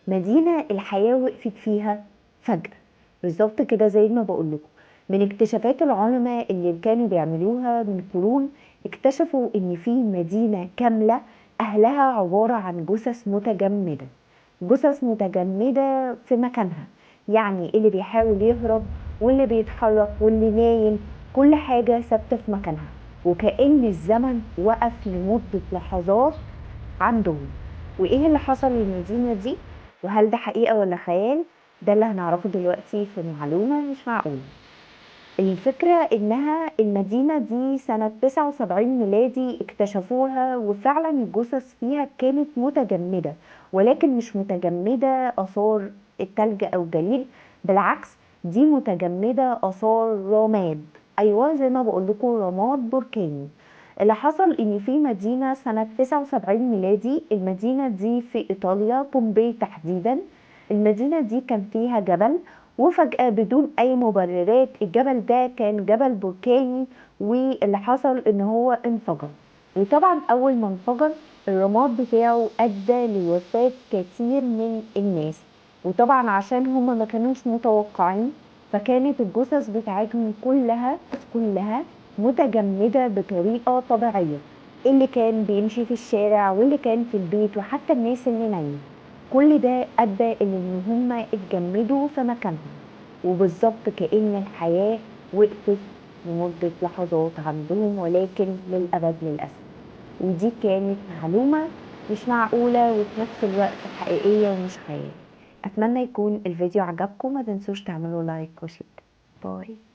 مدينة الحياة وقفت فيها فجأة، بالظبط كده زي ما بقولكم. من اكتشافات العلماء اللي كانوا بيعملوها من قرون، اكتشفوا ان في مدينة كاملة اهلها عبارة عن جثث متجمدة، جثث متجمدة في مكانها، يعني اللي بيحاول يهرب واللي بيتحرك واللي نايم، كل حاجة ثابتة في مكانها، وكأن الزمن وقف لمدة لحظات عندهم. وإيه اللي حصل للمدينة دي؟ وهل ده حقيقة ولا خيال؟ ده اللي هنعرفه دلوقتي في معلومة مش معقولة. الفكرة إنها المدينة دي سنة 79 ميلادي اكتشفوها، وفعلا الجثث فيها كانت متجمدة، ولكن مش متجمدة آثار التلج أو الجليد، بالعكس دي متجمدة آثار رماد. أيوة زي ما بقول لكم، رماد بركاني. اللي حصل إن في مدينة سنة 79 ميلادي، المدينة دي في إيطاليا، بومبي تحديدا. المدينة دي كان فيها جبل، وفجأة بدون أي مبررات الجبل ده كان جبل بركاني، واللي حصل إن هو انفجر. وطبعا أول ما انفجر الرماد بتاعه أدى لوفاة كتير من الناس، وطبعا عشان هما ما كانوش متوقعين فكانت الجثث بتاعتهم كلها متجمدة بطريقة طبيعية، اللي كان بيمشي في الشارع واللي كان في البيت وحتى الناس اللي نايمة، كل ده أدى إلى إن هما اتجمدوا في مكانهم، وبالظبط كأن الحياة وقفت لمدة لحظات عندهم، ولكن للأبد للأسف. ودي كانت معلومة مش معقولة وفي نفس الوقت حقيقية ومش خيال. أتمنى يكون الفيديو عجبكم، ما تنسوش تعملوا like و share. bye.